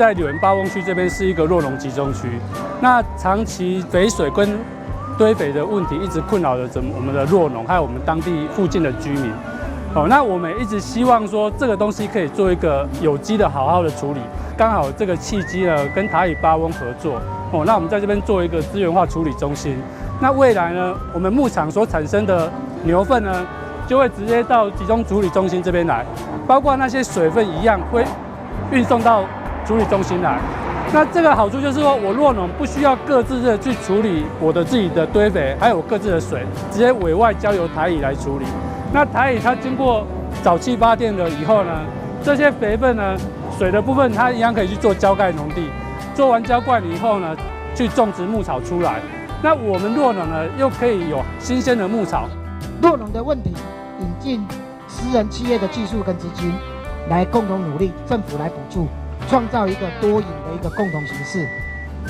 在柳園八翁區這邊是一個酪農集中區，那長期肥水跟堆肥的問題一直困擾着我們的酪農，還有我們當地附近的居民。哦，那我們一直希望說這個東西可以做一個有機的好好的處理。剛好這個契機呢，跟台乙八翁合作，哦，那我們在這邊做一個資源化處理中心。那未來呢，我們牧場所產生的牛糞呢，就會直接到集中處理中心這邊來，包括那些水分一樣會運送到處理中心來。那這個好處就是說，我酪農不需要各自的去處理我的自己的堆肥，還有我各自的水，直接委外交由台乙來處理。那台乙它經過沼氣發電了以後呢，這些肥分呢，水的部分它一樣可以去做澆灌農地，做完澆灌以後呢，去種植牧草出來。那我們酪農呢，又可以有新鮮的牧草。酪農的問題，引進私人企業的技術跟資金，來共同努力，政府來補助。創造一個多贏的一個共同形式，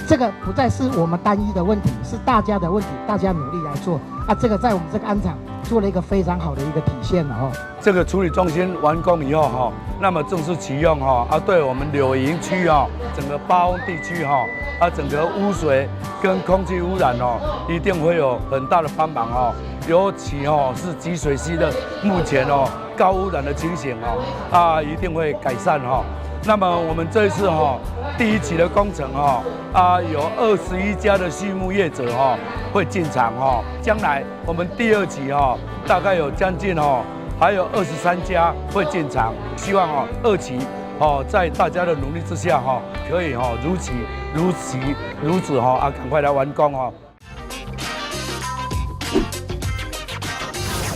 這個不再是我們單一的問題，是大家的問題，大家努力來做啊！這個在我們這個案場做了一個非常好的一個體現了哦。這個處理中心完工以後哈，那麼正式啟用哈啊，對我們柳營區哈，整個八翁地區哈啊，整個污水跟空氣污染哦，一定會有很大的幫忙哦。尤其哦是集水區的目前哦高污染的情形哦啊，一定會改善哈。那麼我們這一次哈第一期的工程哈啊有21家的畜牧業者哈會進場哈，將來我們第二期哈大概有將近哦還有23家會進場，希望哦二期哦在大家的努力之下哈可以哈如期如期如此哈啊趕快來完工哦。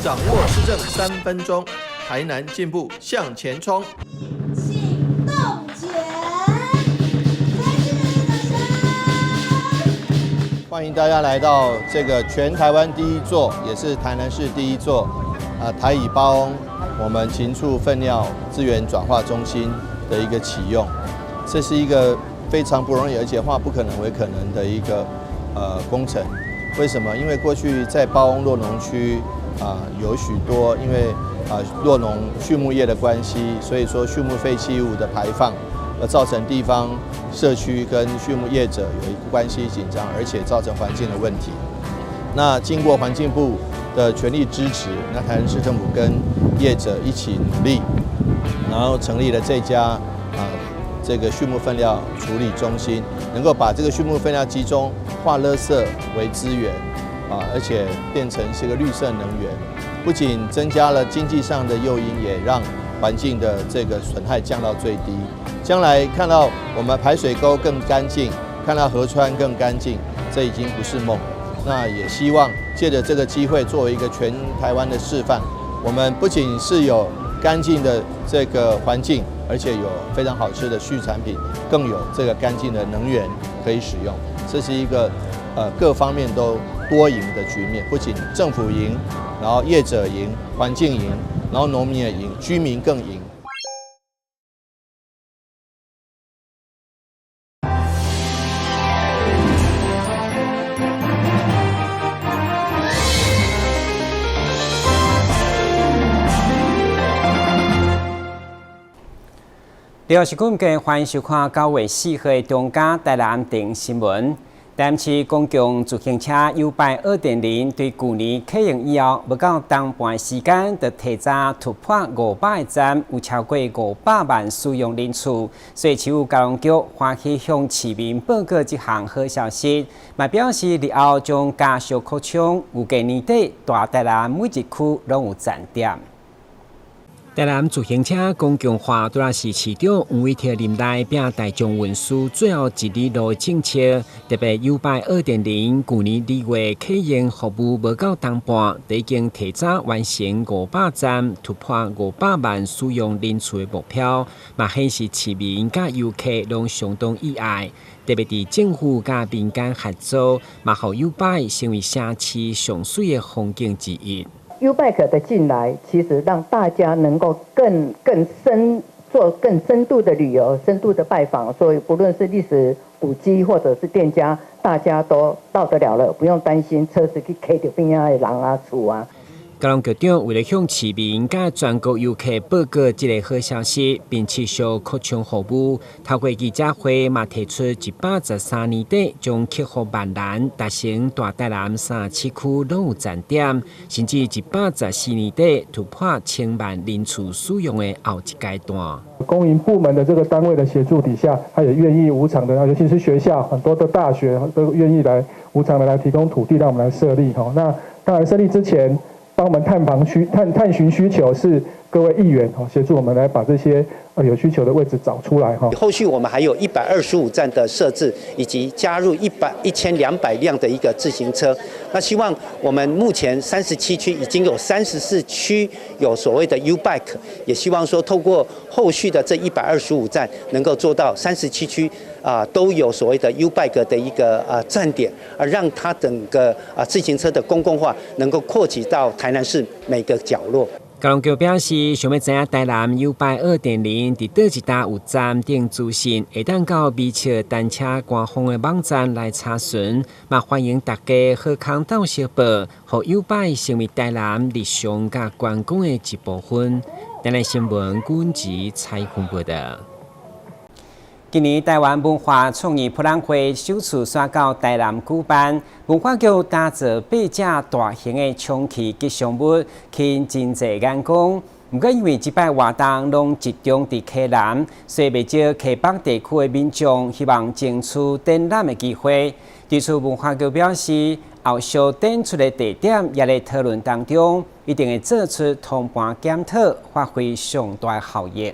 掌握市政3分鐘，台南進步向前衝。請動前，再次掌聲。歡迎大家來到這個全台灣第一座，也是台南市第一座，台乙八翁我們禽畜糞尿資源轉化中心的一個啟用。這是一個非常不容易，而且化不可能為可能的一個工程。為什麼？因為過去在八翁酪農區啊，有許多因為啊酪農畜牧業的關係，所以說畜牧廢棄物的排放，而造成地方社區跟畜牧業者有一個關係緊張，而且造成環境的問題。那經過環境部的全力支持，那台南市政府跟業者一起努力，然後成立了這家啊這個畜牧糞料處理中心，能夠把這個畜牧糞料集中化垃圾為資源。啊，而且變成是個綠色能源，不僅增加了經濟上的誘因，也讓環境的這個損害降到最低。將來看到我們排水溝更乾淨，看到河川更乾淨，這已經不是夢。那也希望借着這個機會，作為一個全台灣的示範，我們不僅是有乾淨的這個環境，而且有非常好吃的畜產品，更有這個乾淨的能源可以使用。這是一個各方面都多贏的局面，不僅政府贏，然後業者贏，環境贏，然後農民也贏，居民更贏。六時間歡迎收看9月4號的中嘉台南電新聞。台南市公共自行車 YouBike 2.0對舊年啟用以後，無夠冬半時間就提早突破500個站，有超過500萬使用人次。所以市府交通局歡喜向市民報告這項好消息，嘛表示日後將加速擴充，預計年底大台南每一區攏有站點。台南自行車公共化，拄仔是市長黃偉哲任內拼大眾運輸最後一里路的政策，特別 YouBike 2.0，舊年2月啟用服務無夠冬半，已經提早完成500站，突破500萬使用人次的目標，嘛顯示市民佮遊客攏相當喜愛。特別佇政府佮民間合作，嘛予 YouBike 成為城市上媠的風景之一。 YouBike 的進來，其實讓大家能夠更深做更深度的旅遊、深度的拜訪，所以不論是歷史古蹟或者是店家，大家都到得了了，不用擔心車子去開著邊仔的人啊、厝啊。交通局長為了向市民佮全國遊客報告這个好消息，並持續擴充服務，透過記者會嘛提出113年底將克服萬難，達成大台南37區攏有站點，甚至114年底突破千萬人次使用的後一階段。公營部門的這個單位的協助底下，他也願意無償的，尤其是學校，很多的大學都願意來無償的來提供土地，讓我們來設立。哈，那當然設立之前，幫我們探訪需探探尋需求是各位議員哦，協助我們來把這些有需求的位置找出來哈。後續我們還有125站的設置，以及加入1200輛的一個自行車。那希望我們目前37區已經有34區有所謂的 YouBike，也希望說透過後續的這一百二十五站，能夠做到三十七區啊都有所謂的 YouBike 的一個啊站點，而讓它整個啊自行車的公共化能夠擴及到台南市每個角落。交通局表示，想欲知影台南 YouBike 2.0佇佗一搭有站等資訊，會當到美笑單車官方的網站來查詢。嘛歡迎大家好康鬥相報，予 YouBike 成為台南日常佮觀光的一部分。台南新聞軍籍採訪報道。今年台灣文化創意博覽會首次徙到台南舉辦，文化局打造八隻大型的充氣吉祥物，吸引真濟眼光。毋過因為這擺活動攏集中佇溪南，所以袂少溪北地區的民眾希望爭取展覽的機會。對此，文化局表示，後續展出的地點也咧討論當中，一定會做出通盤檢討，發揮上大效益。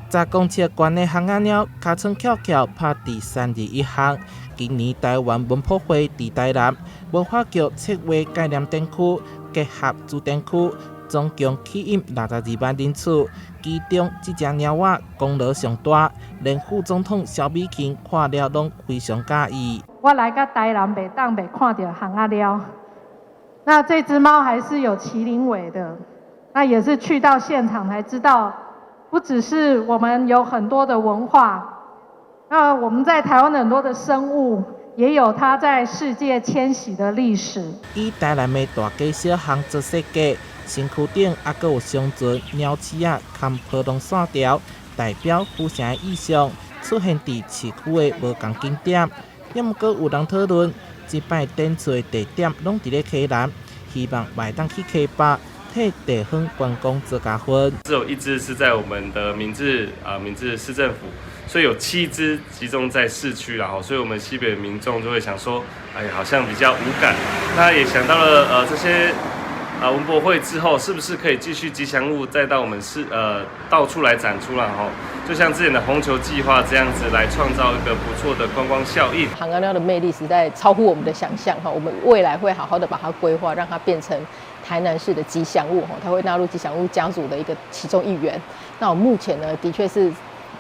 10公尺懸的烘仔貓，尻川翹翹拍佇32-1巷。今年台灣文博會佇台南，文化局策劃概念展區，結合主展區，總共吸引62萬人次。其中這隻貓仔功勞上大，連副總統蕭美琴看了攏非常佮意。我來到台南袂當袂看著烘仔貓，那這隻貓還是有麒麟尾的，那也是去到現場才知道。不只是我們有很多的文化，那我們在台灣的很多的生物，也有它在世界遷徙的歷史。以台南的大街小巷做設計，身軀頂猶閣有上船鳥鼠仔含波浪線條，代表府城的意象，出現佇市區的無仝景點。也毋過有人討論，這擺展出的地點攏佇咧溪南，希望會當去溪北，替地方觀光做加分。只有一隻是在我們的明治市政府，所以有七隻集中在市區，然後，所以我們溪北民眾就會想說，哎，好像比較無感。那也想到了，這些文博會之後，是不是可以繼續吉祥物再到我們市到處來展出啦？吼，就像之前的紅球計劃這樣子，來創造一個不錯的觀光效應。烘仔貓的魅力實在超乎我們的想象哈，我們未來會好好的把它規劃，讓它變成台南市的吉祥物哈，它會納入吉祥物家族的一個其中一員。那我目前呢，的確是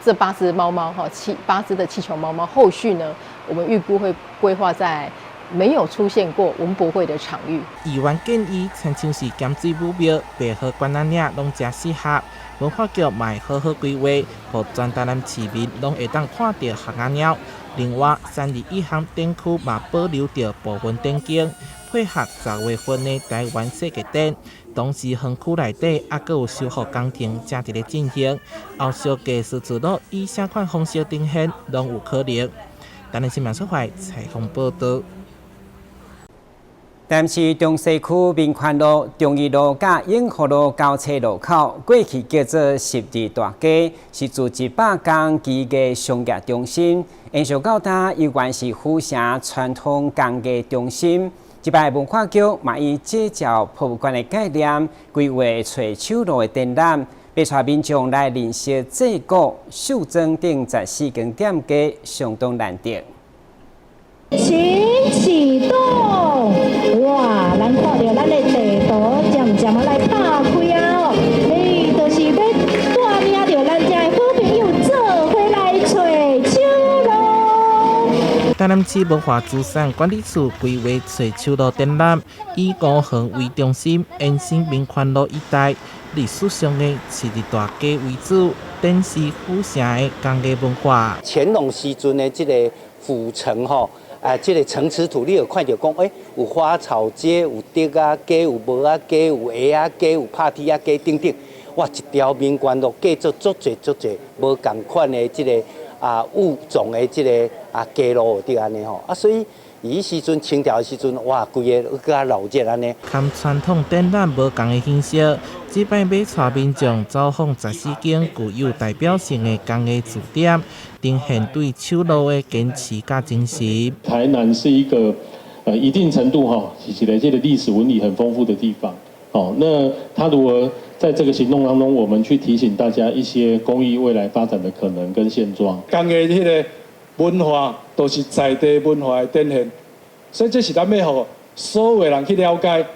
這八隻貓貓哈，七八隻的氣球貓貓，後續呢，我們預估會規劃在沒有出現過文博會的場域。議員建議，親像是鹹水母廟、白河關仔嶺攏誠適合。文化局嘛會好好規劃，予全台南市民攏會當看著烘仔貓。另外，32-1巷展區嘛保留著部分展景，配合10月份的台灣世界展。同時，園區內底猶閣有修復工程正佇咧進行，後續藝術聚落以啥款方式呈現，攏有可能。台南新聞出發採訪報導。台南市中西區民權路、忠義路佮永福路交叉路口，過去叫做十字大街，是自100工機藝商業中心，延續到今猶原是府城傳統工藝中心。這擺文化局嘛以這照博物館的概念，規劃揣手路的展覽，欲帶民眾來認識製鼓、繡妝等14間店家，相當難得。請啟動！哇，咱看著咱的地圖漸漸仔來拍開啊！欸，就是欲帶領著咱遮的好朋友做伙來揣手路。台南市文化資產管理處規劃揣手路展覽，以公園為中心，延伸民權路一帶歷史上的十字大街為主，展示府城的工藝文化。乾隆時陣的這个府城吼。啊，這個層次圖，你有看著講，有花草街，有竹仔街，有帽仔街，有鞋仔街，有拍鐵仔街等等。哇，一條民權路過做足濟足濟無仝款的這個物種的這個街路對按呢吼。啊，所以伊彼時陣清朝的時陣，哇，規个閣較鬧熱按呢。佮傳統展覽無仝的形式，這擺欲帶民眾走訪14間具有代表性的工藝駐點，呈現對手路的堅持佮精神。台南是一個一定程度吼，是一個這個歷史紋理很豐富的地方。哦，那他如果在這個行動當中，我們去提醒大家一些工藝未來發展的可能跟現狀。工藝彼个文化都是在地文化的展現，所以這是咱欲予所有人去了解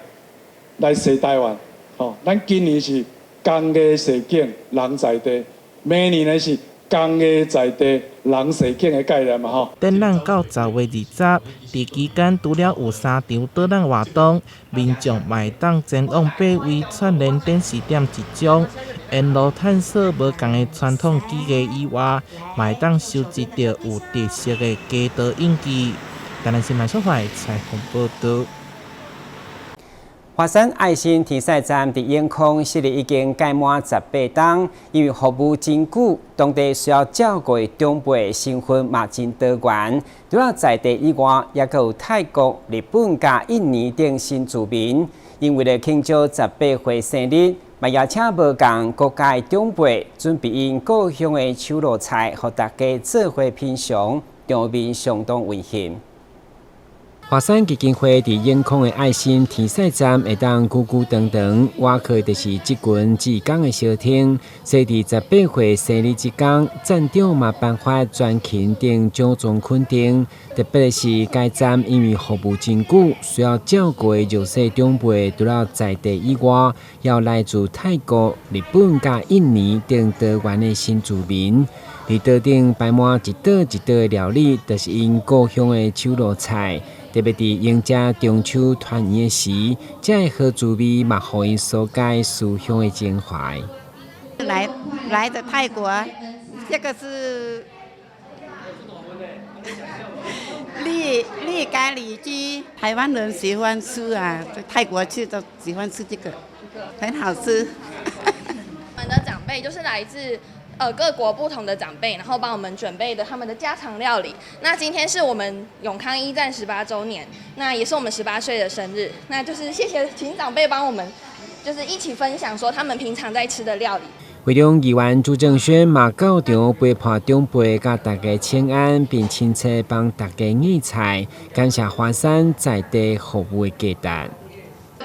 來踅台灣。吼，咱今年是工藝踅景人在地，明年呢是工藝在地人踅景的概念嘛吼。展覽到10月20，佇期間除了有三場導覽活動，民眾嘛會當前往八位串聯展示點一種，沿路探索無仝的傳統技藝以外，嘛會當收集著有特色的街道印記。台南新聞小懷採訪報導。華山愛心天使站佇永康設立已經屆滿18冬，因為服務真久，當地需要照顧的長輩身份嘛真多元。除了在地以外，也閣有泰國、日本佮印尼等新住民。𪜶為了慶祝18歲生日，嘛邀請無仝國家的長輩準備𪜶故鄉的手路菜，予大家做伙品嚐，場面相當溫馨。華山基金會佇永康的愛心天使站會當久久長長，倚靠就是這群志工的相挺。所以佇18歲生日這工，站長嘛頒發專勤等獎狀肯定。特別的是，該站因為服務真久，需要照顧的弱勢長輩，除了在地以外，也有來自泰國、日本佮印尼等多元的新住民。佇桌頂擺滿一道一道的料理，就是𪜶故鄉的手路菜。特別佇迎接中秋團圓的時，這个好滋味嘛，予𪜶紓解思鄉的情懷。來的泰國，這個是綠咖喱雞，台灣人喜歡吃啊，在泰國去都喜歡吃這個，很好吃。我們的長輩就是來自各國不同的長輩，然後幫我們準備的他們的家常料理。那今天是我們永康驛站18週年，那也是我們18歲的生日。那就是謝謝請長輩幫我們，就是一起分享說他們平常在吃的料理。會中議員朱正軒嘛到場陪伴長輩，佮大家請安，並親切幫大家挹菜，感謝華山在地服務的價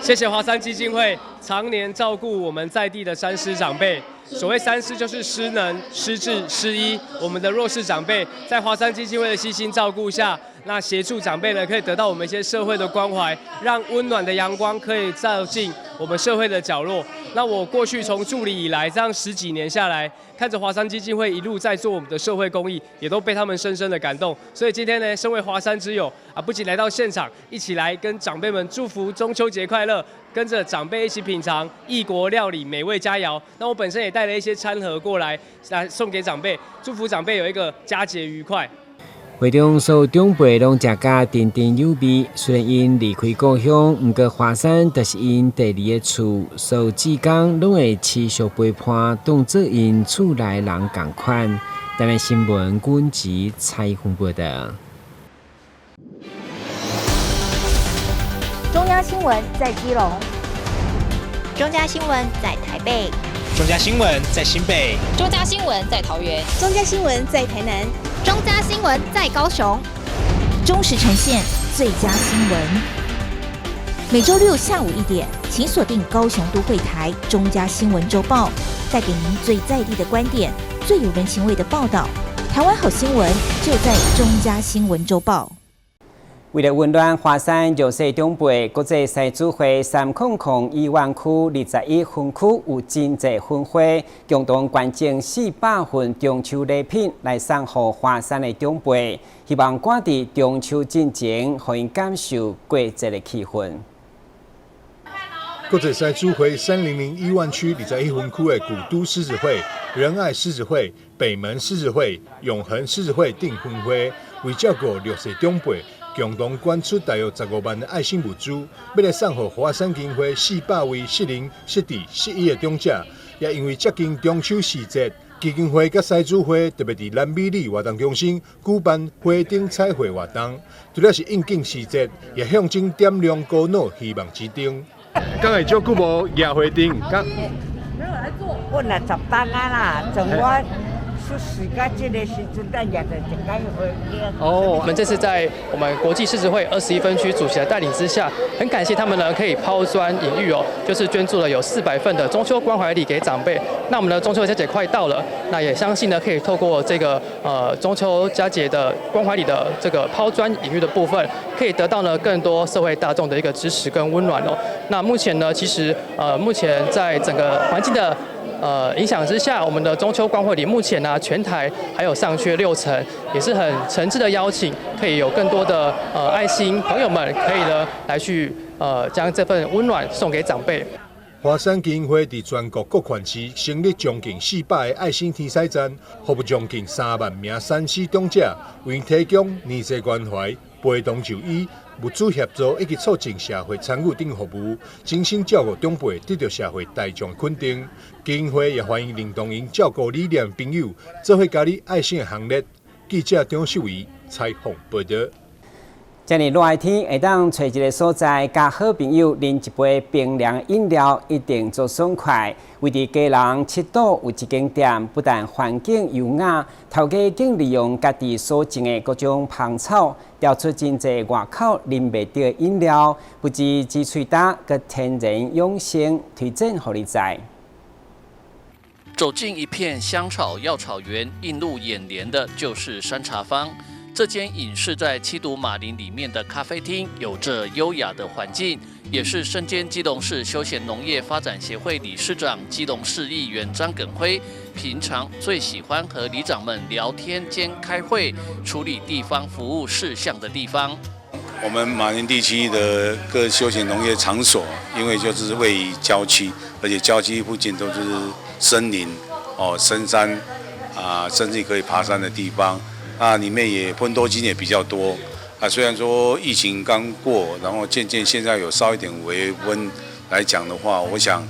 值。謝謝華山基金會常年照顧我們在地的三失長輩。所謂三失就是失能、失智、失醫。我們的弱勢長輩在華山基金會的悉心照顧下，那協助長輩呢，可以得到我們一些社會的關懷，讓溫暖的陽光可以照進我們社會的角落。那我過去從助理以來，這樣十幾年下來，看着華山基金會一路在做我們的社會公益，也都被他們深深的感動。所以今天呢，身為華山之友啊，不僅來到現場，一起來跟長輩們祝福中秋節快樂，跟着長輩一起品嘗異國料理美味佳肴。那我本身也帶了一些餐盒過來，來送給長輩，祝福長輩有一個佳節愉快。會中所有長輩攏食甲津津有味，雖然𪜶離開故鄉，毋過華山就是𪜶第二个厝，所有志工攏會持續陪伴，當做𪜶厝內人仝款。台灣新聞阮吉採訪報導。中央新聞在基隆，中嘉新聞在台北，中嘉新聞在新北，中嘉新聞在桃園，中嘉新聞在台南，中嘉新聞在高雄，忠實呈現最佳新聞。每週六下午1點，請鎖定高雄都會台中嘉新聞週報，帶給您最在地的觀點，最有人情味的報道。台灣好新聞就在中嘉新聞週報。為了溫暖華山弱勢長輩，國際獅子會3001萬區21分區有真濟分會共同捐贈400份中秋禮品來送予華山的長輩，希望趕佇中秋進前，予𪜶感受過節的氣氛。國際獅子會3001萬區21分區的古都獅子會、仁愛獅子會、北門獅子會、永恆獅子會等分會，為照顧弱勢長輩，共同捐出大約15萬的愛心物資，欲來送予華山基金會400位失能、失智、失醫的長者。也因為接近中秋時節，基金會佮獅子會特別佇南美里活動中心舉辦花燈彩繪活動，除了是應景時節，也象徵點亮古老希望之燈。敢會足久無舉花燈？阮若十冬啊啦，從我出世到這个時陣，才舉著一擺花燈。哦，我們這次在我們國際獅子會21分區主席的帶領之下，很感謝他們呢，可以拋磚引玉哦，就是捐助了有400份的中秋關懷禮給長輩。那我們的中秋佳節快到了，那也相信呢，可以透過這個中秋佳節的關懷禮的這個拋磚引玉的部分，可以得到呢更多社會大眾的一個支持跟溫暖哦。那目前呢，其實目前在整個環境的影響之下，我們的中秋關懷禮目前呢，全台還有尚缺6成，也是很誠摯的邀請，可以有更多的愛心朋友們，可以呢來去將這份溫暖送給長輩。華山基金會佇全國各縣市成立將近400个愛心天使站，服務將近3萬名山師長者，為𪜶提供年節關懷、陪同就醫、物資協助以及促進社會參與等服務，精心照顧長輩，得到社會大眾肯定。基金會也歡迎認同𪜶照顧理念朋友，做伙加入愛心的行列。記者張秀儀採訪報導。這呢熱天會當揣一个所在，佮好朋友啉一杯冰涼飲料，一定足爽快。位佇基隆七堵有一間店，不但環境優雅，頭家更利用家己所種的各種芳草，調出真濟外口啉袂著的飲料，不止止喙焦，閣天然養生，推薦予你知。走進一片香草藥草園，映入眼簾的就是山茶坊。這間隱世在七堵馬林裡面的咖啡廳，有着優雅的環境，也是身兼基隆市休閒農業發展協會理事長、基隆市議員張耿輝平常最喜歡和里長們聊天兼開會、處理地方服務事項的地方。我們馬林地區的各休閒農業場所，因為就是位於郊區，而且郊區附近都是森林、哦深山啊，甚至可以爬山的地方。啊，裡面也芬多精也比較多啊。雖然說疫情剛過，然後漸漸現在有稍一點回溫來講的話，我想，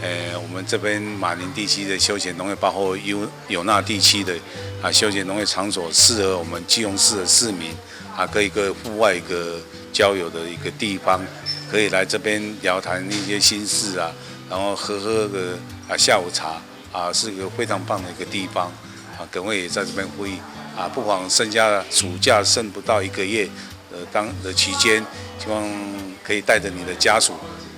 我們這邊馬林地區的休閒農業，包括有納地區的啊休閒農業場所，適合我們基隆市的市民啊，可以一個戶外一個交友的一個地方，可以來這邊聊談一些心事啊，然後喝喝個啊下午茶啊，是一個非常棒的一個地方啊。耿輝也在這邊呼籲。啊，不妨剩下暑假剩不到一個月，當的期間，希望可以帶着你的家屬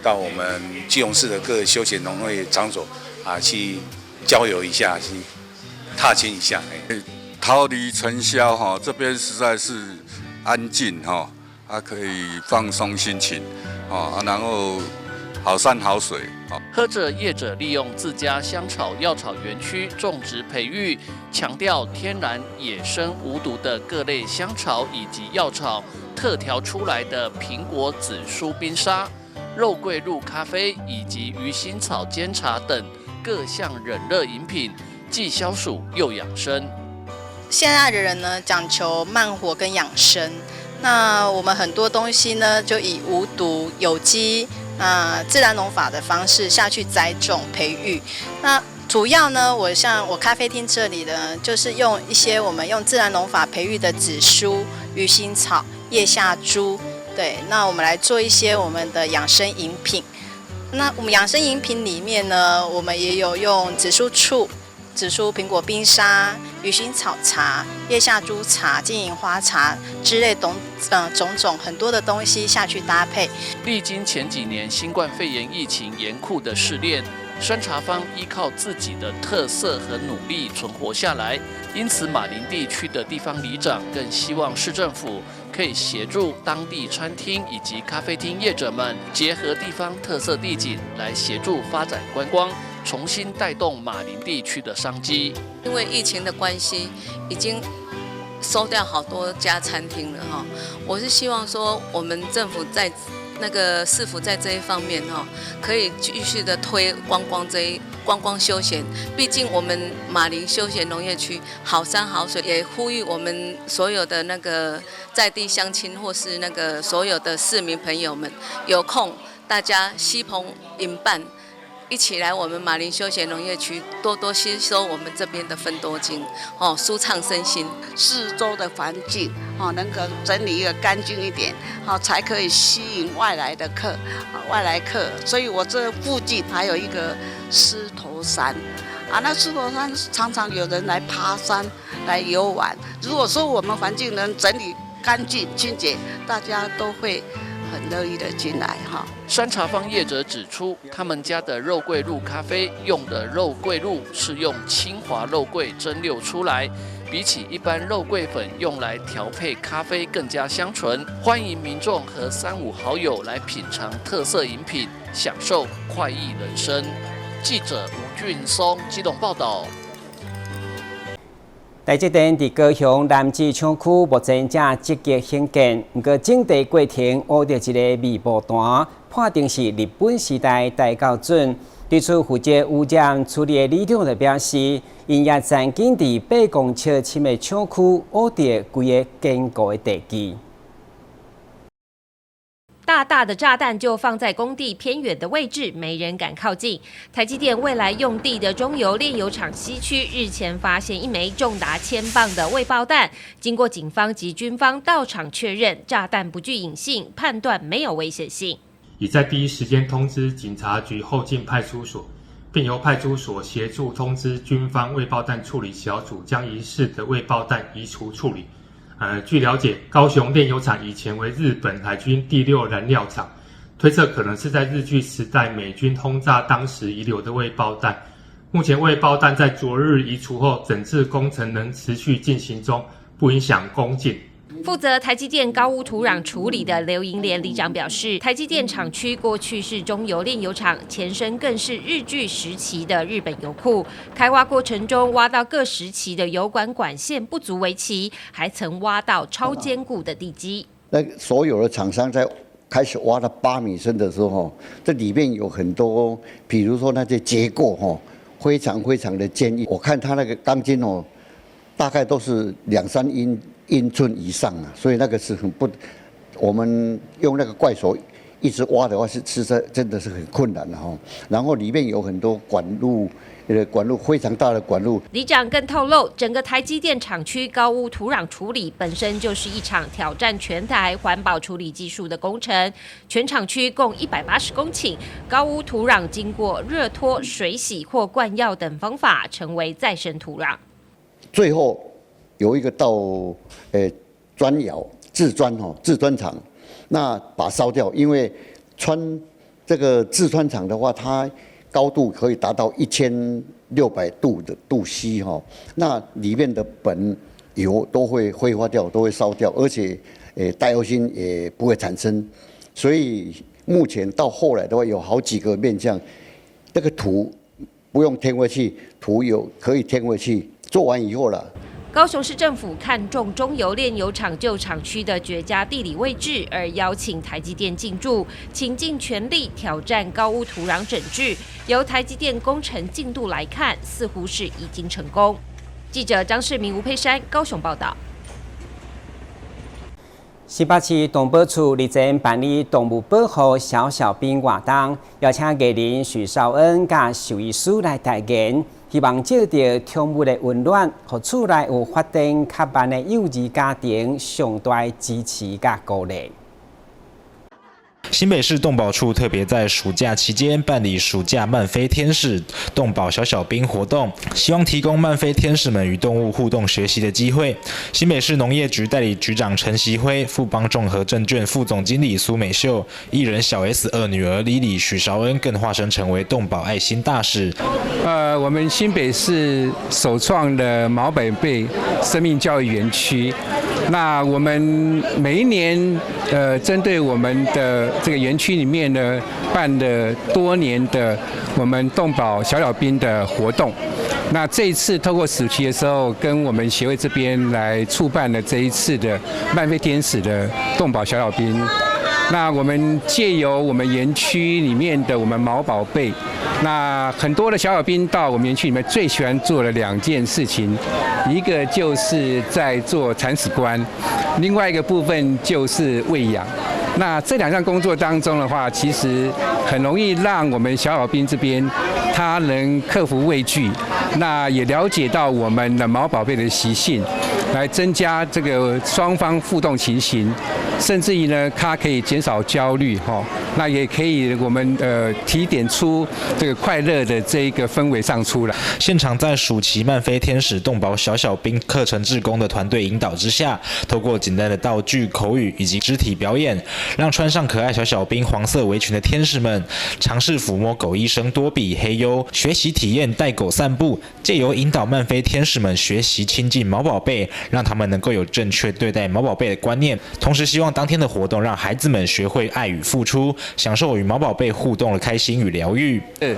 到我們基隆市的各個休閒農業場所啊，去郊遊一下，去踏青一下。逃離塵囂哈，這邊實在是安靜哈，啊可以放鬆心情，啊，然後好山好水。喝着業者利用自家香草藥草園區種植培育，強調天然野生無毒的各類香草以及藥草，特調出來的蘋果紫蘇冰沙、肉桂露咖啡以及魚腥草煎茶等各項冷熱飲品，既消暑又養生。現在的人呢，講求慢活跟養生，那我們很多東西呢，就以無毒、有機、自然農法的方式下去栽種培育。那主要呢，我像我咖啡廳這裡呢，就是用一些我們用自然農法培育的紫蘇、魚腥草、葉下珠，對，那我們來做一些我們的養生飲品。那我們養生飲品裡面呢，我們也有用紫蘇醋、紫蘇蘋果冰沙、魚腥草茶、葉下珠茶、金銀花茶之類種種種很多的東西下去搭配。歷經前幾年新冠肺炎疫情嚴酷的試煉，山茶坊依靠自己的特色和努力存活下來。因此，馬林地區的地方里長更希望市政府可以協助當地餐廳以及咖啡廳業者們，結合地方特色地景來協助發展觀光，重新帶動馬林地區的商機。因為疫情的關係，已經收掉好多家餐廳了哈。我是希望說，我們政府在那個市府在這一方面哈，可以繼續的推觀光這一觀光休閒。畢竟我們馬林休閒農業區好山好水，也呼籲我們所有的那個在地鄉親或是那個所有的市民朋友們，有空大家攜朋引伴，一起來我們馬林休閒農業區，多多吸收我們這邊的芬多精，哦，舒暢身心。四周的環境，哦，能夠整理一個乾淨一點，好，才可以吸引外來的客，外來客。所以我這附近還有一個獅頭山，啊，那獅頭山常常有人來爬山來遊玩。如果說我們環境能整理乾淨清潔，大家都會很樂意的進來哈。山茶坊業者指出，他們家的肉桂露咖啡用的肉桂露是用清華肉桂蒸餾出來，比起一般肉桂粉用來調配咖啡更加香醇。歡迎民眾和三五好友來品嘗特色飲品，享受快意人生。記者吳俊松機動報道。台積電佇高雄楠梓廠區目前正積極興建，毋過整地過程挖著一个未爆彈，判定是日本時代台教準。對此，負責污染處理的里長就表示，𪜶也曾經佇8公尺深的廠區挖著規个堅固的地基。大大的炸彈就放在工地偏遠的位置，沒人敢靠近。台積電未來用地的中油煉油廠西區日前發現一枚重達1000磅的未爆彈，經過警方及軍方到場確認，炸彈不具引信，判斷沒有危險性。已在第一時間通知警察局後進派出所，並由派出所協助通知軍方未爆彈處理小組，將疑似的未爆彈移除處理。據了解，高雄煉油廠以前為日本海軍第六燃料廠，推測可能是在日據時代美軍轟炸當時遺留的未爆彈。目前未爆彈在昨日移除後，整治工程仍持續進行中，不影響工進。負責台積電高污土壤處理的劉銀蓮里長表示，台積電廠區過去是中油煉油廠，前身更是日據時期的日本油庫。開挖過程中挖到各時期的油管管線不足為奇，還曾挖到超堅固的地基。那所有的廠商在開始挖到8米深的時候，這裡面有很多，比如說那些結構吼，非常非常的堅硬。我看它那個鋼筋哦，大概都是兩三英寸以上啊，所以那個是很不，我們用那個怪手一直挖的話，是其實真的是很困難的哈。然後裡面有很多管路，管路非常大的管路。里長更透露，整個台積電廠區高污土壤處理本身就是一場挑戰全台環保處理技術的工程。全廠區共180公頃，高污土壤經過熱脫、水洗或灌藥等方法，成為再生土壤。最後有一個到磚窯製磚吼製磚廠，那把燒掉，因為穿這個製磚廠的話，它高度可以達到1600度的度 C 哈，那裡面的苯油都會揮發掉，都會燒掉，而且戴奧辛也不會產生，所以目前到後來的話，有好幾個面向，那個土不用填回去，土有可以填回去，做完以後了。高雄市政府看中中油煉油廠舊廠區的絕佳地理位置，而邀請台積電進駐，傾盡全力挑戰高污土壤整治。由台積電工程進度來看，似乎是已經成功。記者張世明、吳佩珊高雄報道。新北市動保處日前辦理動物保護小小兵活動，邀請藝人許紹恩佮獸醫師來代言，希望藉著寵物的溫暖，予厝內有發展較慢的幼兒家庭上大支持佮鼓勵。新北市動保處特別在暑假期間辦理暑假慢飛天使動保小小兵活動，希望提供慢飛天使們與動物互動學習的機會。新北市農業局代理局長陳錫輝、富邦眾和證券副總經理蘇美秀、藝人小 S 二女兒莉莉許紹恩更化身成為動保愛心大使。我們新北市首創的毛寶貝生命教育園區，那我們每一年，針對我們的這個園區裡面呢，辦了多年的我們動保小小兵的活動。那這一次透過暑期的時候，跟我們協會這邊來促辦了這一次的慢飛天使的動保小小兵那我們借由我們園區裡面的我們毛寶貝，那很多的小小兵到我們園區裡面最喜歡做的兩件事情，一個就是在做鏟屎官，另外一個部分就是餵養。那這兩項工作當中的話，其實很容易讓我們小小兵這邊他能克服畏懼，那也了解到我們的毛寶貝的習性，來增加這個雙方互動情形，甚至於呢，它可以減少焦慮哈，那也可以我們提點出這個快樂的這一個氛圍上出來。現場在暑期漫飛天使動保小小兵課程志工的團隊引導之下，透過簡單的道具、口語以及肢體表演，讓穿上可愛小小兵黃色圍裙的天使們嘗試撫摸狗醫生多比黑優，學習體驗帶狗散步，借由引導漫飛天使們學習親近毛寶貝，讓他們能夠有正確對待毛寶貝的觀念。同時，希望當天的活動讓孩子們學會愛與付出，享受與毛寶貝互動的開心與療癒。是，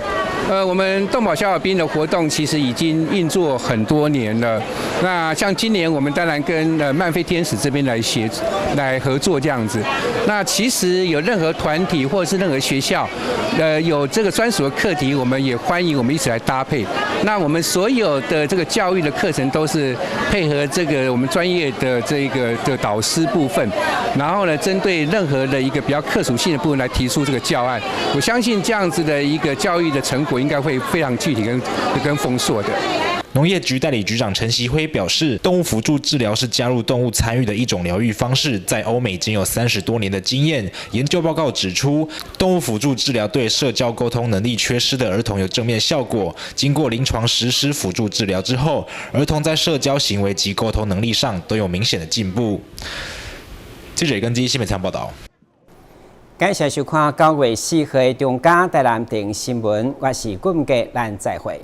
我們動保小小兵的活動其實已經運作很多年了。那像今年我們當然跟漫飛天使這邊來合作這樣子。那其實有任何團體或者是任何學校，有這個專屬的課題，我們也歡迎我們一起來搭配。那我們所有的這個教育的課程都是配合這個我們專業的這個的導師部分，然後呢，針對任何的一個比較課屬性的部分來提出這個教案。我相信這樣子的一個教育的成果應該會非常具體跟豐碩的。農業局代理局長陳錫輝表示，動物輔助治療是加入動物參與的一種療癒方式，在歐美已經有30多年的經驗。研究報告指出，動物輔助治療對社交溝通能力缺失的兒童有正面效果。經過臨床實施輔助治療之後，兒童在社交行為及溝通能力上都有明顯的進步。記者根基新聞採訪報道。感謝收看9月4號的中嘉台南電新聞，我是郭文傑，咱再會。